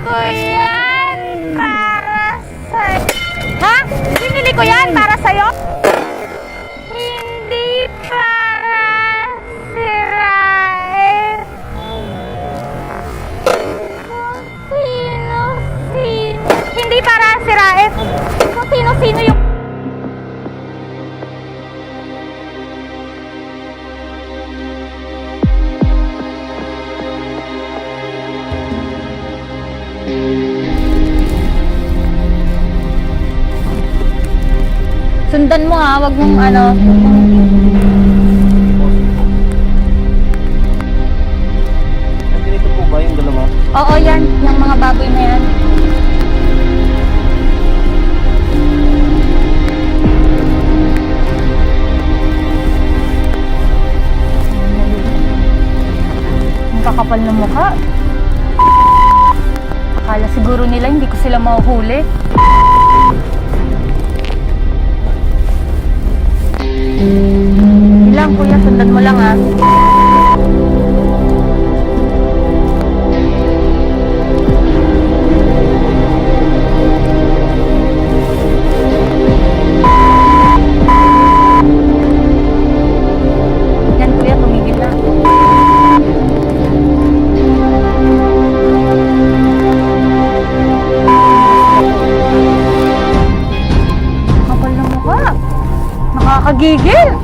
ko yan para sa... Ha? Binili ko yan para sa'yo? Hindi para sirain. Kung sino-sino. Hindi para sirain. Kung sino-sino yung... Sundan mo ha, wag mong ano. Ang ganito po ba yung dalawa? Oo, yan. Yung mga baboy na yan. Ang kakapal ng mukha. Akala siguro nila hindi ko sila mahuhuli. Ilang kuya, sundan mo lang ah. Yan kuya, tumigil na. Kapal ng mukha. Nakakagigil.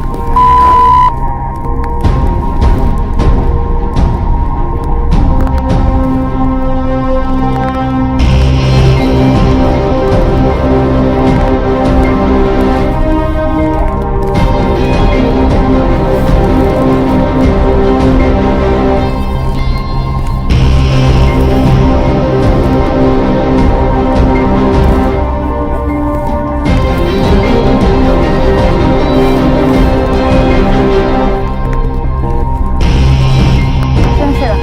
Saan sila?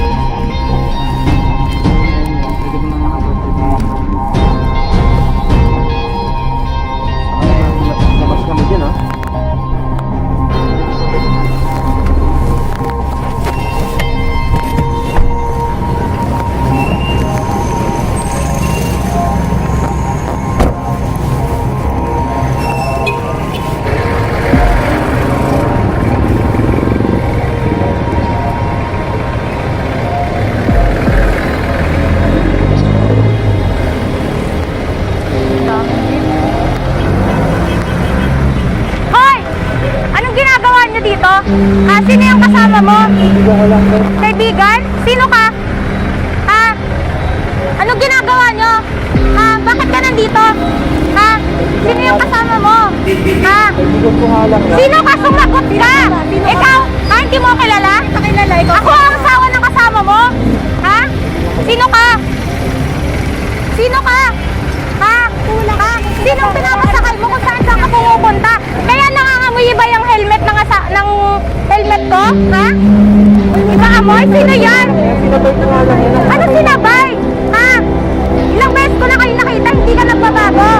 Pwede ko naman ako. Labas kami dyan, ah. Hoy! Anong ginagawa niyo dito? Ah, sino yung kasama mo? Kaibigan ko lang to. Kaibigan? Sino ka? Ha? Anong ginagawa niyo? Ha? Bakit ka nandito? Ha? Sino yung kasama mo? Ha? Kaibigan ko nga lang yan. Sino ka? Sumagot ka! Ikaw? Ha? Hindi mo kilala? Kilala, ikaw. Ako ang asawa ng kasama mo? Ha? Sino ka? Sino ka? Ha? Ha? Sinong pinapasakay mo kung saan saan ka pumupunta? Kaya nangangamoy iba yung helmet ng helmet ko? Ha? Iba amoy? Sino yan? Sinabay ko nga lang yan. Ano sinabay? Ha? Ilang beses ko na kayo nakita, hindi ka nagbabago.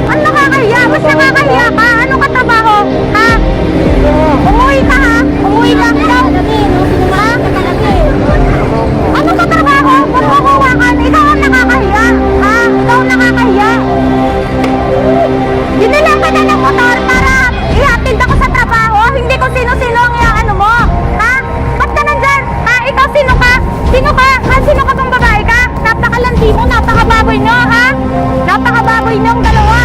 Ano nakakahiya? Mas nakakahiya ka. Ano ka trabaho? Ha? Umuwi ka ha? Umuwi ka. Ikaw? Ha? Ano ka trabaho? Kung kukuha ka, ikaw ang nakakahiya. Ha? Ikaw ang nakakahiya. Dinala ka na ng motor para ihatid ako sa trabaho. Hindi ko sino-sino ang iaano mo. Ha? Ba't ka nandyan? Ha? Ikaw sino ka? Sino ka? Ha? Sino ka bang babae ka? Napakalandi mo, napakababoy nyo, ha? Napakababoy nyo ang dalawa.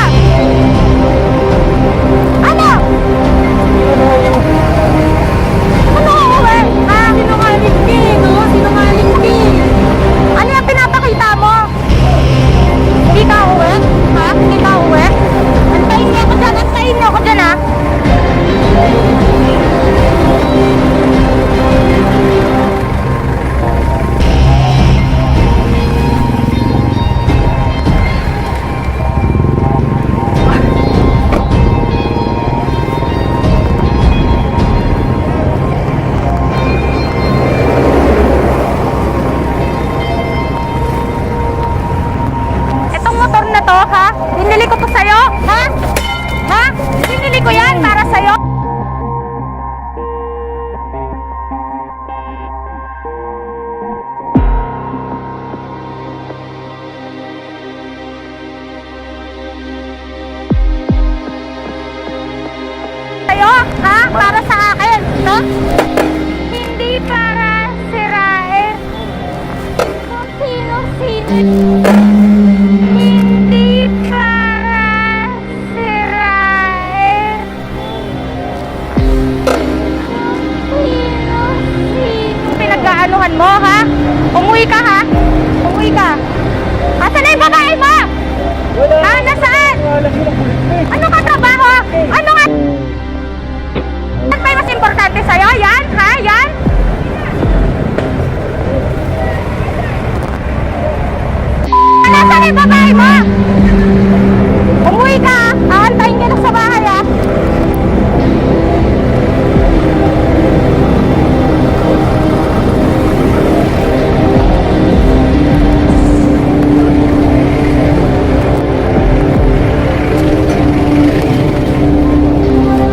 para sa akin. No? Hindi para sirain. Kung sino-sino. Hindi para sirain. Sino-sino. Pinag-aanuhan mo, ha? Umuwi ka, ha? Umuwi ka. Asan na yung babae mo? Wala. Ha? Nasaan? Nga lang yun, ang kulit mo eh. Ano ka trabaho? Ano